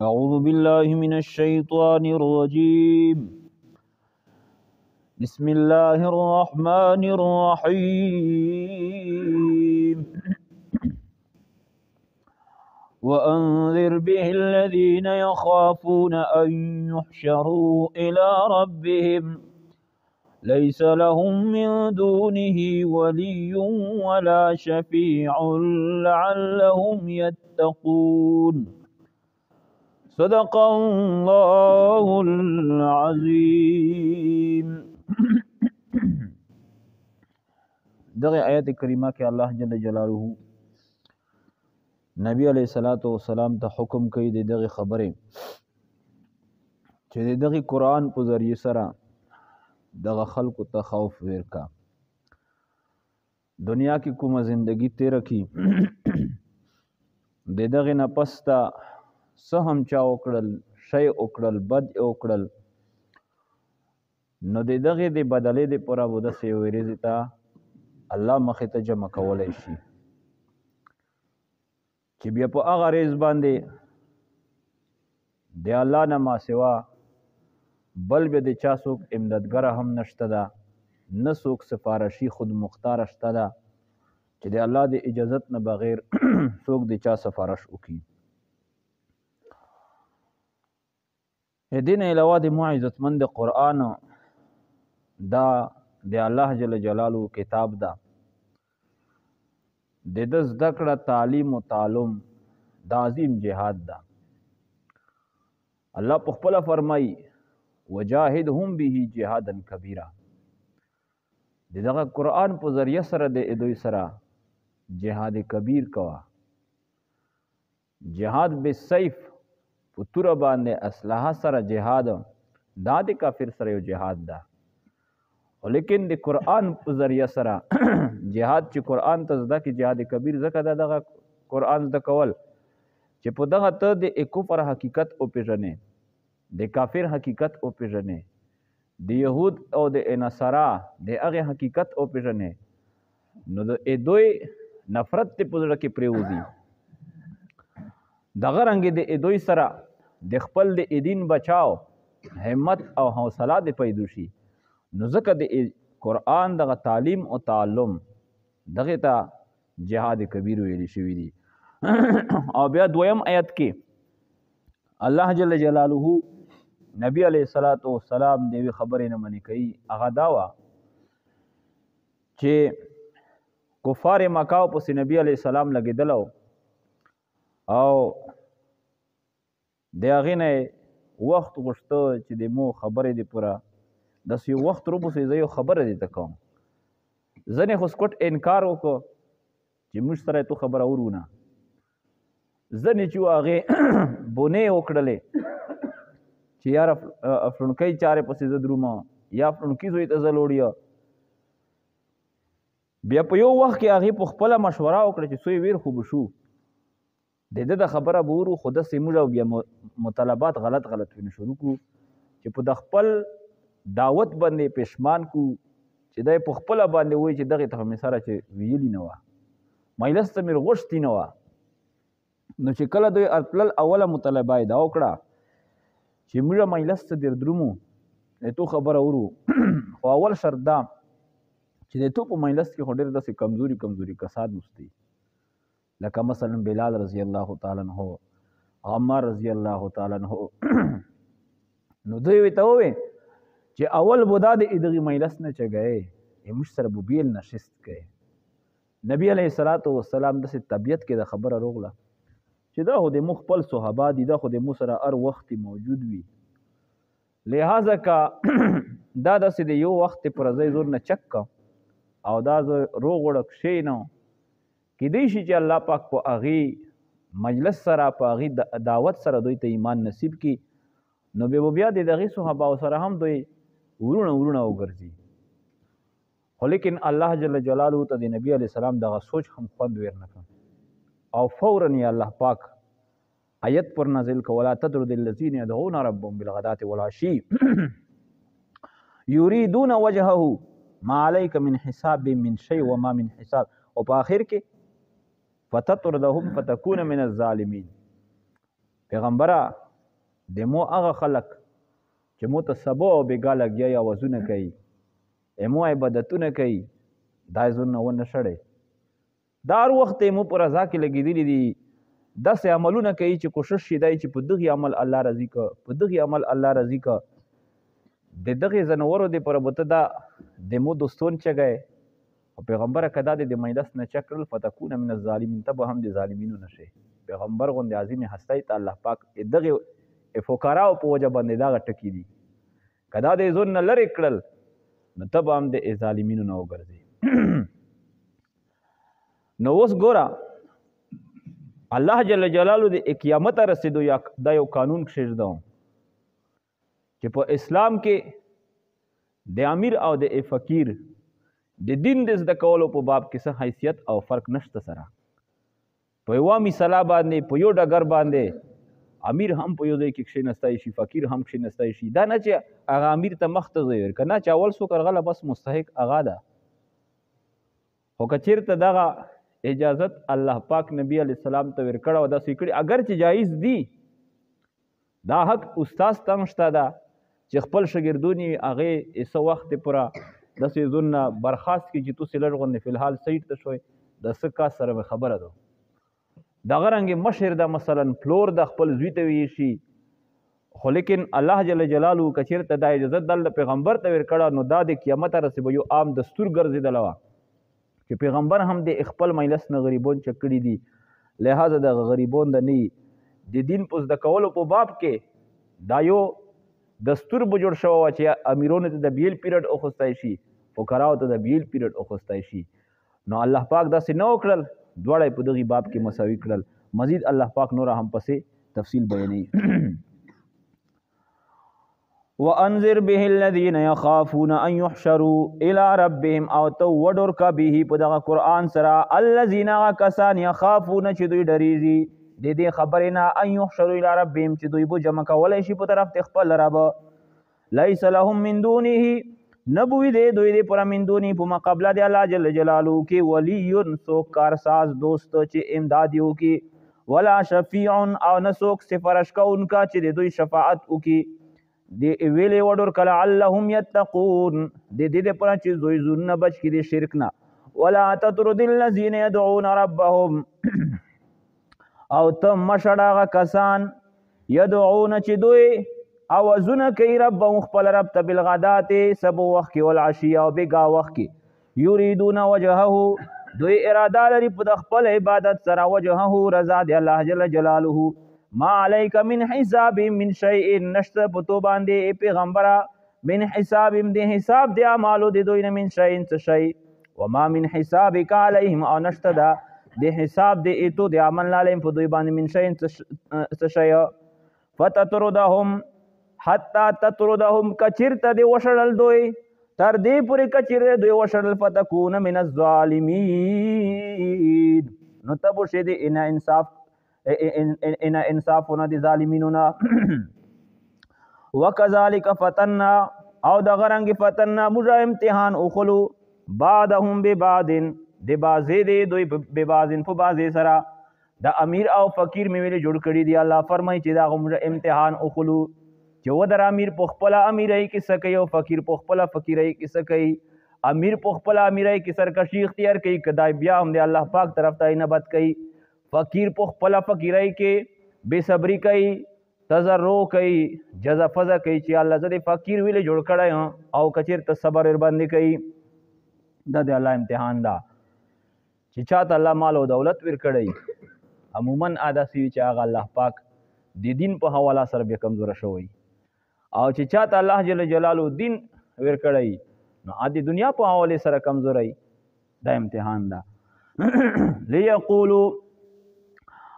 أعوذ بالله من الشيطان الرجيم. بسم الله الرحمن الرحيم. وأنذر به الذين يخافون أن يحشروا إلى ربهم ليس لهم من دونه ولي ولا شفيع لعلهم يتقون. صدق الله العظيم. دغه آیت کریمه کې الله جل جلاله نبی علیه الصلاة والسلام ته حکم کوي د دغه خبرې چې د دغه قرآن په ذریعه سره دغه خلکو ته خوف ورکا. دنیا کې کومه زندگی تیره کی، د دغه نه پس ته څه هم چا وکړل، شی وکړل، بد یې وکړل، نو د دغې د بدلې دپاره به داسې یوې ورځې ته الله مخې ته جمع کولی شي چې بیا په هغه ریز باندې د الله نه ماسوا بل بیا د چا څوک امدادګره هم نشته ده، نه څوک سفارشي خودمختاره شته ده چې د الله د اجازت نه بغیر څوک د چا سفارش وکړي. دې نه علاوه د مو عزتمند قرآن دا د الله جل جلاله کتاب ده، د ده زده کړه، تعلیم و تعلم د عظیم جهاد ده. الله په خپله فرمایي وجاهدهم به جهادا کبیرا. د دغه قرآن په ذریعه سره د دوی سره جهاد کبیر کوه. جهاد بالسیف، په توره باندې اسلحه سره جهاد، دا د کافر سره یو جهاد ده. خو لیکن د قرآن په ذریعه سره جهاد چې قرآن ته زده کړي، جهاد کبیر ځکه ده دغه قرآن زده کول چې په دغه ته د کفر حقیقت وپېژنې، د کافر حقیقت وپېژنې، د یهود او د نصارا د هغې حقیقت وپېژنې، نو د دوی نفرت دې په زړه کې پرېوځي. دغه رنګ د دوی سره د خپل د دین بچاو همت او حوصله دې پیدا شي. نو ځکه د قرآن دغه تعلیم او تعلم دغه ته جهاد کبیر ویل شوی دی. او بیا دویم آیت کې الله جل جلاله نبی علیه الصلاة والسلام د یوې خبرې نه منې کوي، هغه دا وه چې کفار مکه پسې نبی علیه السلام لګېدلی او د هغې نه وخت غوښته چې د مو خبرې دې پوره داسې یو وخت روبوسې، زه یو خبره دې ته کوم. ځینې خو سکوټ انکار وکړو چې موږ سره تو خبره ورونه، ځینې چې هغې بونې وکړلې چې یاره فلونکۍ چارې پسې زه درومه یا فلونکي زوی ته زه لوړ یم. بیا په یو وخت کې هغې په خپله مشوره وکړه چې څوی ویر خو به شو، د ده د خبره به ورو، خو داسې موږ او بیا مطالبات غلط غلط وینو شروع کړو چې په د خپل دعوت باندې پښمان کو، چې دی په خپله باندې وایي چې دغې ته خو مې سره چې ویلي نه وه، مجلس ته مې غوښتي نه وه. نو چې کله دوی ارتلل اوله مطالبه یې دا وکړه چې موږ مجلس ته در درومو د تو خبره ورو، خو اول شرط دا چې د تو په مجلس کې خو ډېر داسې کمزوري کمزوري کسان نشته، لکه مثلا بلال رضی الله تعالی عنہ، عمار رضی الله تعالی عنہ. نو دوی ورته وویل چې اول به دا د دغې مجلس نه چې ګئې موږ سره به بیل نشست کوې. نبی علیه الصلاة والسلام داسې طبیعت کې د خبره روغله چې دا خو د مو خپل صحابه دي، دا خو د مو سره هر وخت موجود وي، لهذا که دا داسې د یو وخت پر ځای زور نه چک که او دا زه روغ وړه کښېنم، کیدای شي چې الله پاک په هغې مجلس سره په هغې دعوت سره دوی ته ایمان نصیب کړي، نو بیا به بیا د دغې صحابه سره هم دوی وروڼه وروڼه وګرځي. خو لیکن الله جل جلاله ته د نبی علیه السلام دغه سوچ هم خوند ور نه کړ او فوراً یې الله پاک آیت پر نازل کړ، ولا تطرد الذین یدعون ربهم بالغداة والعشي یریدون وجهه ما علیک من حساب من شیء وما من حساب، او په آخر کې فتطردهم فتکون من الظالمین. پیغمبره د مو هغه خلک چې مو ته سبا او بېګا لګیا یې اوازونه کوي، مو عبادتونه کوي، دا یې ځانونه ونه شړی. دا هر وخت مو په رضا کې لګېدلي دي، داسې عملونه کوي چې کوشش شي دی چې په دغې عمل الله راضي که، په دغې عمل الله راضي که. د دغې ځناورو دپاره به ته دا د مو دوستون چګی. او پیغمبره که دا دې د مجلس نه چک کړل، فتکون من الظالمین، ته به هم د ظالمینو نه شې. پیغمبر غوندې عظیمې هستۍ ته الله پاک دغې فقراو په وجه باندې دغه ټکي دي، که دا دې ځون نه لرې کړل نو ته به هم د ظالمینو نه وګرځې. نو اوس ګوره الله جل جلاله د قیامت رسېدو یا دا یو قانون کښېږدو چې په اسلام کې د امیر او د فقیر د دین د زده کولو په باب کې څه حیثیت او فرق نشته. سره په یوه مثله باندې، په یو ډګر باندې امیر هم په یو ځای کې کښېنستی شي، فقیر هم کښېنستی شي. دا نه چې هغه امیر ته مخ ته ځای ورکړه، نه چې اول څوک ورغله بس مستحق هغه ده. خو که چېرته دغه اجازت الله پاک نبی علیه السلام ته ورکړه او داسې کړي، اګر چې جایز دي، دا حق استاد ته هم شته ده چې خپل شاګردون یې هغې څه وخت پوره داسې ځون برخاست کړي چې تاسې لږ غوندې فی الحال سیټ ته شوئ، د څه کاس سره مې خبره ده. دغه رنګ مشر ده مثلا پلور د خپل زوی ته ویې شي، خو لیکن الله جل جلاله که چېرته دا اجازت دلته پیغمبر ته ورکړه نو دا د قیامت رسې به یو عام دستور ګرځېدلی وه چې پیغمبر هم د خپل مجلس نه غریبون چک کړي دي. لهذا دغه غریبون د نه د دین په زده کولو په باب کې دا یو دستور به جوړ شوی وه چې امیرونو ته د بیل پیریډ وخوستی شي، فقراو ته د بیل پیریډ وخوستی شي. نو الله پاک داسې نه وکړل، دواړه یې په دغې باب کې مساوي کړل. مزید الله پاک نوره هم پسې تفصیل بیانوي. وانذر به الذين يخافون ان يحشروا الى ربهم، او ته وډور کا به په دغه قرآن سره الذين کسان يخافون چې دوی ډریږي د دې خبرې نه، ان يحشروا الى ربهم چې دوی به جمع کولی شي په طرف د خپل رب. ليس لهم من دونه، نبوي دی دوی دې پر من دونه په مقابله د الله جل جلاله کې ولی څوک کارساز دوست چې امداد یې وکړي، ولا شفیع او نه څوک سفارش کوونکا چې د دوی شفاعت وکړي. د ویلې وډور کله لعلهم یتقون، د دې دپاره چې دوی ځانونه بچ کړي د شرک نه. ولا تطرد الذین یدعون ربهم، او ته مه شړه هغه کسان یدعون چې دوی اوازونه کوي ربهم خپل رب ته بالغدات سبو وخت کې، والعشي او بېګا وخت کې، یریدون وجهه دوی اراده لري په د خپل عبادت سره، وجهه رضا د الله جل جلاله. ما علیک من حساب من شیء، نشته په تو باندې ای پیغمبره من حساب د حساب د اعمالو د دوی نه من شیء څه شی، وما من حسابک علیهم او نشته ده د حساب د ایتو د عمل نه علیهم په دوی باندې من شیء څه شی. فتطردهم حتی تطردهم، که چېرته دې وشړل دوی تر دې پورې که چېرته دوی وشړل، فتکون من الظالمین، نو ته به شې د ان انصافونه د ظالمینو نه. وکذلک فتنا، او دغه رنګ فتنا موږ امتحان وخلو بعضهم ببعض، د بعضې دی دوی ببعض په بعضې سره. د امیر او فقیر مې ویلې جوړ کړي دي. الله فرمایي چې دا موږ امتحان وخلو چې ودر امیر په خپله امیرۍ کې څه کوي او فقیر په خپله فقیرۍ کې څه کوي. امیر په خپله امیرۍ کې سرکشي اختیار کوي، که دا بیا هم د الله پاک طرف ته نه بد کوي. فقیر په خپله فقیرۍ کې بې صبري کوي، تضرع کوي، جزا فزا کوي چې الله زه دې فقیر ویلې جوړ کړی یم، او که چېرته صبر ورباندې کوي. دا د الله امتحان ده چې چاته الله مال او دولت ورکړی، عموماً داسې وي چې هغه الله پاک د دین په حواله سره بیا کمزوره شوی، او چې چاته الله جل جلاله دین ورکړی نو د دنیا په حواله سره کمزوری. دا امتحان ده. لیقولو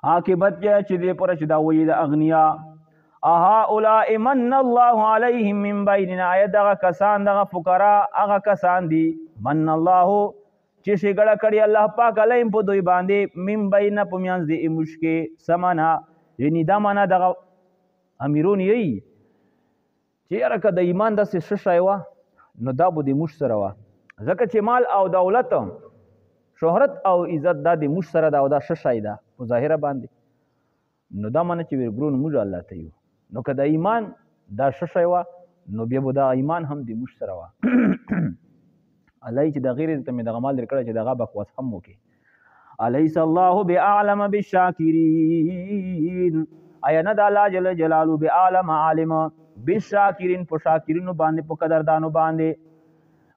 عاقبت یا چې دې پر چې دا وایي د اغنیا اهؤلاء من الله علیهم من بیننا، آیا دغه کسان دغه فقرا هغه کسان دي من الله چې ښېګړه کړې الله پاک علیهم په دوی باندې، من بیننا په میانځ د ایموش کې سمانه، یعنی دا معنا دغه امیرون یی چې یاره که د ایمان داسې ښه شی وه نو دا به د موږ سره وه، ځکه چې مال او دولت شهرت او عزت دا د موږ سره ده او دا ښه شی ده په ظاهره باندې. نو دا معنی چې ورګرون موږ الله ته یو، نو که د ایمان دا ښه شی وه نو بیا به دا ایمان هم د موږ سره وه. الله چې د غیر ته مې دغه مال درکړی چې دغه بکواس هم وکړي. الیس الله باعلم بالشاکرین، آیا نه د الله جل جلاله باعلم عالم بالشاکرین په شاکرینو باندې په قدردانو باندې.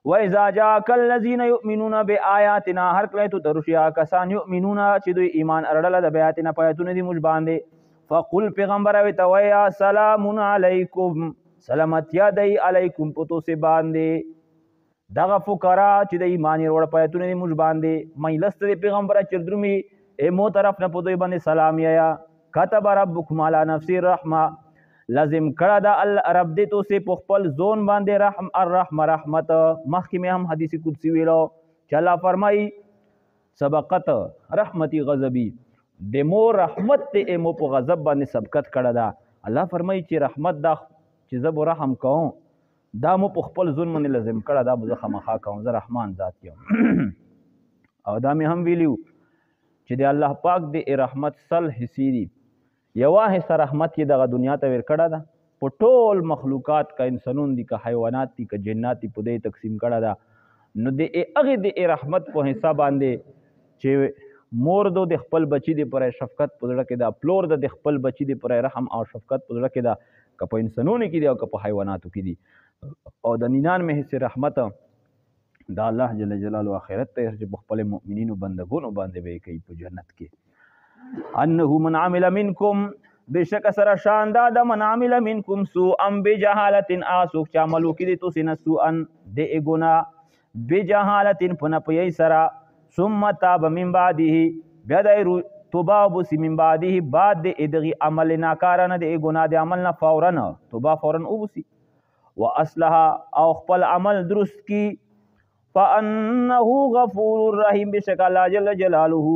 وَإِذَا جَاءَكَ الَّذِينَ يُؤْمِنُونَ بِآيَاتِنَا، هر کله ته درشي هغه کسان یؤمنون چې دوی ایمان اړله د بیاتنا په آیتونو دي موږ باندې، فقل پیغمبر ورته وایه سلام علیکم، سلامتیا دی علیکم په تاسې باندې. دغه فقرا چې د ایمان یې راوړه په آیتونو دي موږ باندې، مجلس ته د پیغمبره چې درومي مو طرف نه په دوی باندې سلام یایا. کتب ربکم علی نفسه الرحمه، لازم کړه دا الله رب دې توسې په خپل ځون باندې رحم الرحمه رحمت. مخکې مې هم حدیث قدسي ویلو چې الله فرمایي سبقت رحمتي غضبي، د مو رحمت دې مو په غضب باندې سبقت کړه ده. الله فرمایي چې رحمت دا چې زه به رحم کوم دا مو په خپل ځون باندې لازم کړه، دا به زه خامخا کوم، زه رحمان ذات یم. او دا مې هم ویلي چې د الله پاک د رحمت 100 حصې دي، یوه حصه رحمت یې دغه دنیا ته ورکړه ده، په ټول مخلوقات که انسانون دي که حیوانات دي که جنات دي په دې تقسیم کړه ده. نو د هغې د رحمت په حصه باندې چې مور دو د خپل بچي د پر شفقت په زړه کې ده، پلور د خپل بچي د پر رحم او شفقت په زړه کې ده، که په انسانونو کې دي او که په حیواناتو کې دي. او د 99 حصې رحمت دا الله جل جلاله آخرت ته چې په خپل مؤمنینو بندګونو باندې به یې کوي په جنت کې. انه من عمل منکم، بشک سره شان دا د من عمل منکم سوءا بجهالة، هغه څوک چې عمل وکړي د تاسې نه سوءا د ګناه بجهالة په ناپوهۍ سره، ثم تاب من بعده، بیا د توبه وباسي من بعده بعد د دغې عمل ناکاره نه د ګناه د عمل نه فوراً توبه فوراً وباسي، واصلح او خپل عمل درست کړي، فانه غفور رحیم، بشک الله جل جلاله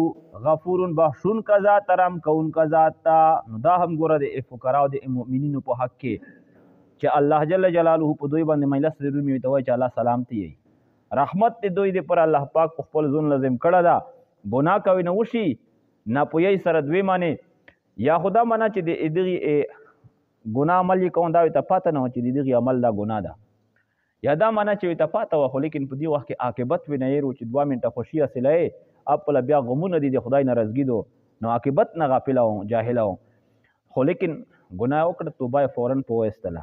غفور بخشون کا ذات رحم کون کا ذات تا. نو دا هم ګوره د فقراو د مؤمنینو په حق کې چې الله جل جلاله په دوی باندې مجلس د رومي ته وایي چې الله سلامتي یي، رحمت د دوی د پر الله پاک په خپل ځون لازم کړه ده. ګناه کوي نه وشي ناپوهۍ سره دوی معنی یا خدا منه چې د دغې ګناه عمل یې کوم دا ورته پاته نه وه چې د دغې عمل دا ګناه ده، یا دا معنی چې ورته پاته وه خو لیکن په دې وخت کې عاقبت وې نه هېر و چې 2 منټه خوشي حاصله یې خپله بیا غمونه دي د خدای ناراضګي دو، نو عاقبت نه غافله وم جاهله وم، خو لیکن ګناه یې وکړه توبه یې فوراً په وایستله.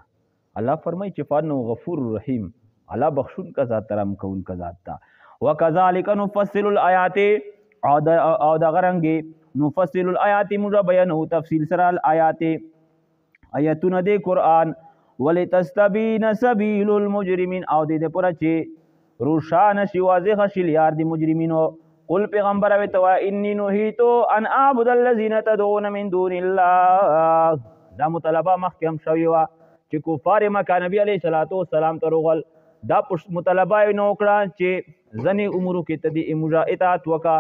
الله فرمایي چې فانه غفور رحیم، الله بخښونکی ذات رحم کوونکی ذات ده. وکذلک نفصل الآیات، او دغه رنګې نفصل الآیات موږ بیانوو تفصیل سره الآیات آیتونه د قرآن، ولتستبین سبیل المجرمین، او دې دپاره چې روښانه شي واضحه شي لیار د مجرمینو. قل پیغمبر ورته وایه انی نهیت ان اعبد الذین تدعون من دون الله. دا مطالبه مخکې هم شوې وه چې کفار مکه نبي علیه الصلاة والسلام ته روغل، دا مطالبه یې نه وکړه چې ځینې امورو کې ته دې موږ اطاعت وکړه،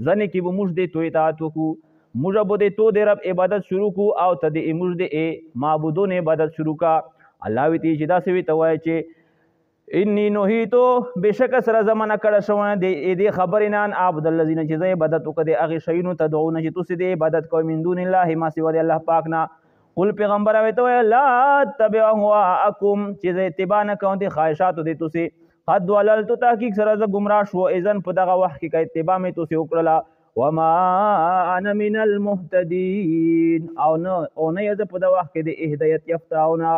ځینې کې به موږ دې تو اطاعت وکړو، موږ به دې تو د رب عبادت شروع کړو او ته دې موږ دې معبودونو عبادت شروع کړه. الله ویتي چې داسې ورته وایه چې انی نهیتو، بېشکه سره زه منع کړی شوی د دې خبرې نه ان اعبد الذین چې زه عبادت وکړم د هغې شیونو تدعونه چې تاسې دې عبادت کوئ من دون الله ما سوا د الله پاک نه. قل پیغمبر ورته وایه لا اتبع اهواءکم، چې زه اتباع نه کوم د خواهشاتو د تاسې، قد ضللت تحقیق سره زه ګمراه شو اذن په دغه وخت کې که اتباع مې تاسې وکړله، وما انا من المهتدین، او نه یم زه په دغه وخت کې د هدایت یافته او نه.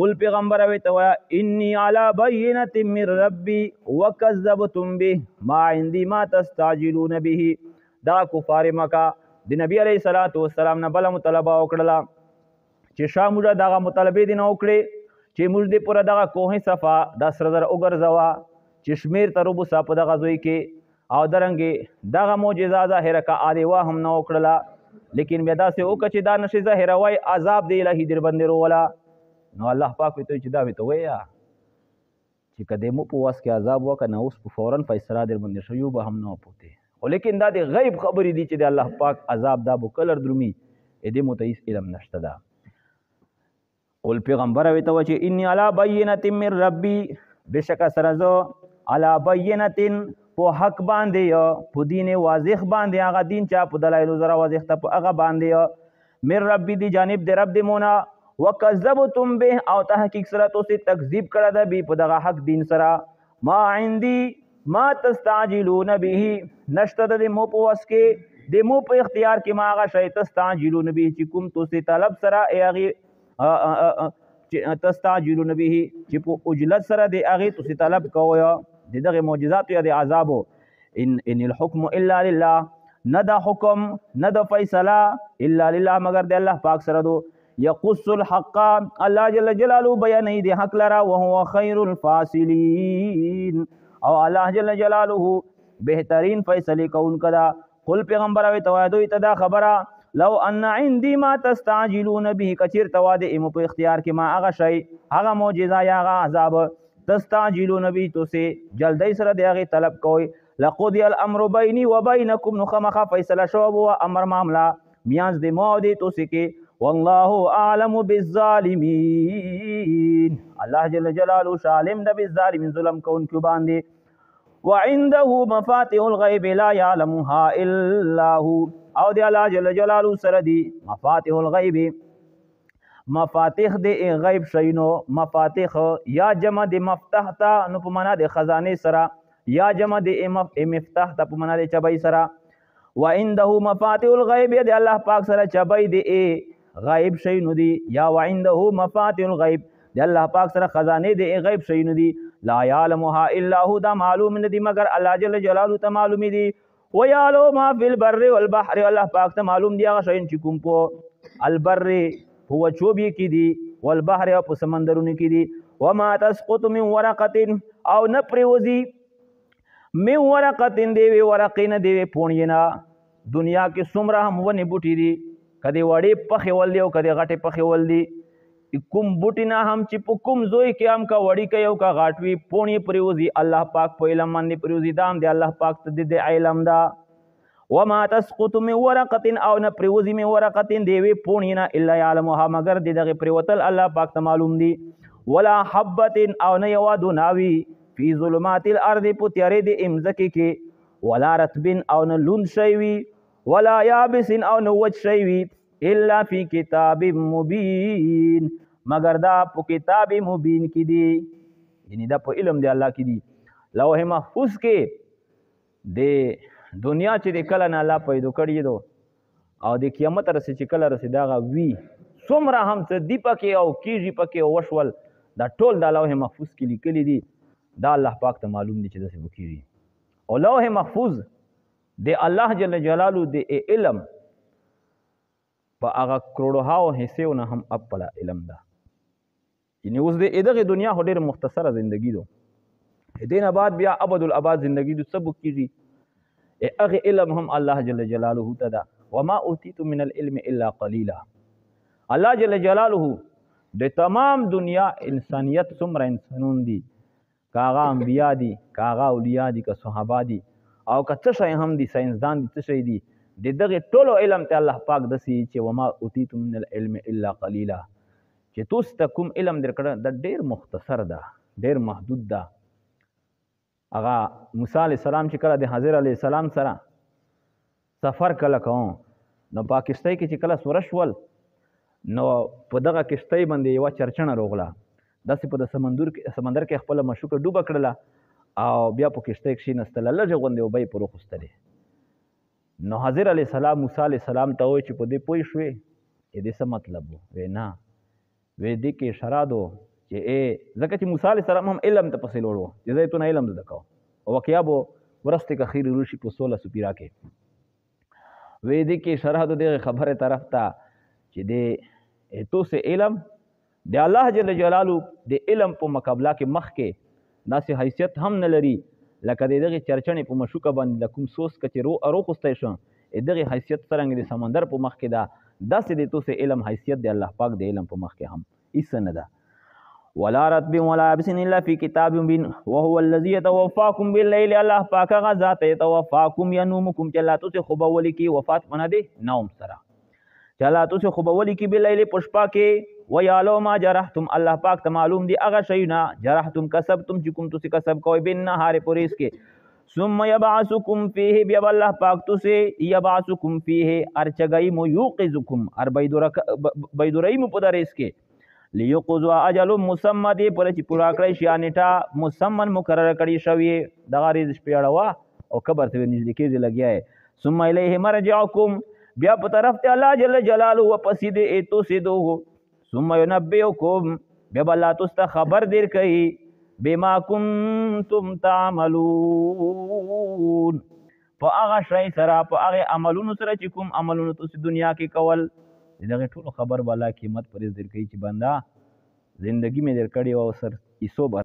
قل پیغمبر ورته وایه انی علی بینة من ربی وکذبتم به ما عندي ما تستعجلون به. دا کفار مکه د نبی علیه الصلاة والسلام نه بله مطالبه وکړله چې شاه موږ دغه مطالبې دې نه وکړې چې موږ دې پوره دغه کوهې صفا دا سره زر وګرځوه چې شمېر ته روبوسه په دغه ځای کې، او درنګې دغه معجزه ظاهره که عادې وه هم نه وکړله، لیکن بیا داسې وکړه چې دا نشي ظاهروی عذاب دې الهي در باندې روله. نو الله پاک ورته وایي چې دا ورته ووایه چې که دې مو په وس کې عذاب وکړه نه اوس په فوراً فیصله در باندې شوی به هم نه پوتې، خو لیکن دا د غیب خبرې دي چې د الله پاک عذاب دا به کله درومي دې مو ته هېڅ علم نشته ده. قل پیغمبر ورته وایه چې انی علی بینة من ربي، بېشکه سره زه علی بینة په حق باندې په دین واضح باندې، هغه دین چې په دلایلو سره واضح ته په هغه باندې، من ربي دی جانب د رب د مونه، وکذبتم به او تحقیق سره تاسو تکذیب کړه ده به په دغه حق دین سره. ما عندي ما تستعجلون به، نشته د مو په وس کې، د مو په اختیار کې ما هغه شی تستعجلون به چې کوم تاسو طلب سره هغې تستعجلون به چې په اجلت سره د هغې تاسو طلب کوئ د دغه معجزاتو یا د عذابو. ان الحکم الا لله، نه د حکم نه د فیصله الا لله مگر د الله پاک سره دو. یقص الحق، الله جل جلاله بیانوي د حق لره، وهو خیر الفاصلین، او الله جل جلاله بهترین فیصلې کوونکی ده. قل پیغمبر وی ته وایه دوی ته دا خبره، لو ان عندي ما تستعجلون به، که چېرته وه د ایمو په اختیار کې ما هغه شی، هغه معجزه یا هغه عذاب، تستعجلون به تاسې جلدۍ سره د هغې طلب کوئ، لقضی الامر بیني وبینکم، نو خامخا فیصله شوه به وه امر معامله میانځ د ما او د تاسې کې. والله اعلم بالظالمین، الله جل جلاله شالم ده بالظالمین، ظلم کوونکو باندې. وعنده مفاتيح الغيب لا يعلمها الا هو، او د الله جل جلاله سره دي مفاتيح الغيب، مفاتيح د غیب شینو، مفاتيح یا جمع د مفتاح ته نو په معنا د خزانې سره، یا جمع د مفتاح ته په معنا د چبۍ سره. وعنده مفاتيح الغيب، د الله پاک سره چبۍ د غیب شینو دي، یا وعنده مفاتيح الغيب، د الله پاک سره خزانې د غیب شینو دي. لا يعلمها الا هو، دا معلوم نه دي مګر الله جل جلاله ته معلوم دي. ويعلم ما في البر والبحر، الله پاک ته معلوم دي هغه شیان چې کوم په البر په وچوبي کې دي، والبحر او په سمندرونو کې دي. وما تسقط من ورقة، او نه پرېوځي من ورقة د یوې ورقې نه، د یوې پوڼې نه. دنیا کې څومره هم ونې بوټي دي، که د وړې پخې ول دي او که د غټې پخې ول دي، کوم بوټي نه هم چې په کوم ځای کې هم که وړي کوي او که غاټ وي، پوڼې پرېوځي، الله پاک په علم باندې پرېوځي. دا هم د الله پاک ته د علم ده. وما تسقط من ورقة، او نه پرېوځي من ورقة د یوې پوڼې نه، الا يعلمها، مګر د دغې پرېوتل الله پاک ته معلوم دي. ولا حبة، او نه یوه دونه وي، فی ظلمات الارض، په تیارې د مځکې کې، ولا رطب، او نه لوند شی وي، ولا یابس، او نه وچ شی وي، الا فی کتاب مبین، مګر دا په کتاب مبین کې دي، یعنی دا په علم دی الله کې دي. لوح محفوظ کې د دنیا چې د کله نه الله پیدا کړی دو او د قیامت رسې چې کله رسې دغه وي، څومره هم څه دي پکې او کیږي پکې او وشول، دا ټول د لوح محفوظ کې لیکلي دي. دا الله پاک ته معلوم دي چې داسې به کیږي. او لوح محفوظ د الله جل جلاله د علم په هغه کروڑهاو حصېو نه هم خپله علم ده. یعنی اوس د دغې دنیا خو ډېره مختصره زندګي ده، دې نه بعد بیا ابد الاباد زندګي ده، څه به کیږي؟ هغې علم هم الله جل جلاله ته ده. وما اوتیتم من العلم الا قلیلا. الله جل جلاله د تمام دنیا انسانیت څومره انسانون دي، که هغه انبیا دي، که هغه اولیا دي، که صحابه دي، او که څه شی هم دي، ساینسدان دي، څه شی دي، د دغې ټولو علم ته الله پاک داسې چې وما اوتیتم من العلم الا قلیلا، چې تاسو ته کوم علم درکړه دا ډېر مختصر ده، ډېر محدود ده. هغه موسی علیه السلام چې کله د حضرت علیه السلام سره سفر کله کوم، نو په کښتۍ کې چې کله سوره شول، نو په دغه کښتۍ باندې یوه چرچڼه روغله، داسې په د سمندر کې خپله مشوکه ډوبه کړله او بیا په کښتۍ کښېنستله، لږې غوندې اوبه یې پر وخوستلې. نو حضرت علیه السلام موسی علیه السلام ته وویل چې په دې پوه شوې چې دې څه مطلب و؟ وی نه، وی دې کې اشاره ده چې ځکه چې موسی علیه السلام هم علم ته پسې لوړ و چې زه یې تونه علم زده کوم، او واقعا به وروسته که خیر روشي په سوله سپیرا کې. وی دې کې اشاره ده دغې خبرې طرف ته چې دې توسې علم د الله جل جلاله د علم په مقابله کې مخکې داسې حیثیت هم نه لري لکه د دغې چرچڼې په مشوکه باندې د کوم سوس که چې روخوستی شو، دغې حیثیت څرنګه د سمندر په مخ کې ده، داسې د توسې علم حیثیت د الله پاک د علم په مخ کې هم هیڅ نه ده. ولا رطب ولا يابس الا في کتاب مبین وهو الذي يتوفاكم بالليل، الله پاک هغه ذات يتوفاكم ينومكم، چې الله تاسو خوبولي کې وفات معنی دی نوم سره، چې الله تاسو خوبولي کې بالليل په شپه کې. ويعلم ما جرحتم، الله پاک ته معلوم دي هغه شیونه جرحتم کسبتم چې کوم تاسو کسب کوئ بالنهار په ورځ کې. ثم يبعثكم فيه، بیا به الله پاک تاسې يبعثكم فيه ارچګی مو یوقظکم ار بیدورئی مو په دریس کې لیقضوا اجل مسمى، دې پر چې پوره کړی شي نیټه مسمن مقرره کړی شوې. دغه ریز شپې اړوه او قبر ته نږدې کېږي لګیا یې. ثم الیه مرجعکم، بیا په طرف ته الله جل جلاله واپسې دې تاسې دوه. ثم ينبئکم، بیا به الله تاسو ته خبر درکوي بما کنتم تعملون، په هغه شی سره، په هغه عملونو سره چې کوم عملونه تاسو دنیا کې کول، د دغې ټولو خبر به الله قیمت پرې درکوي چې بنده زندگی مې درکړې وه او سر ایسو به.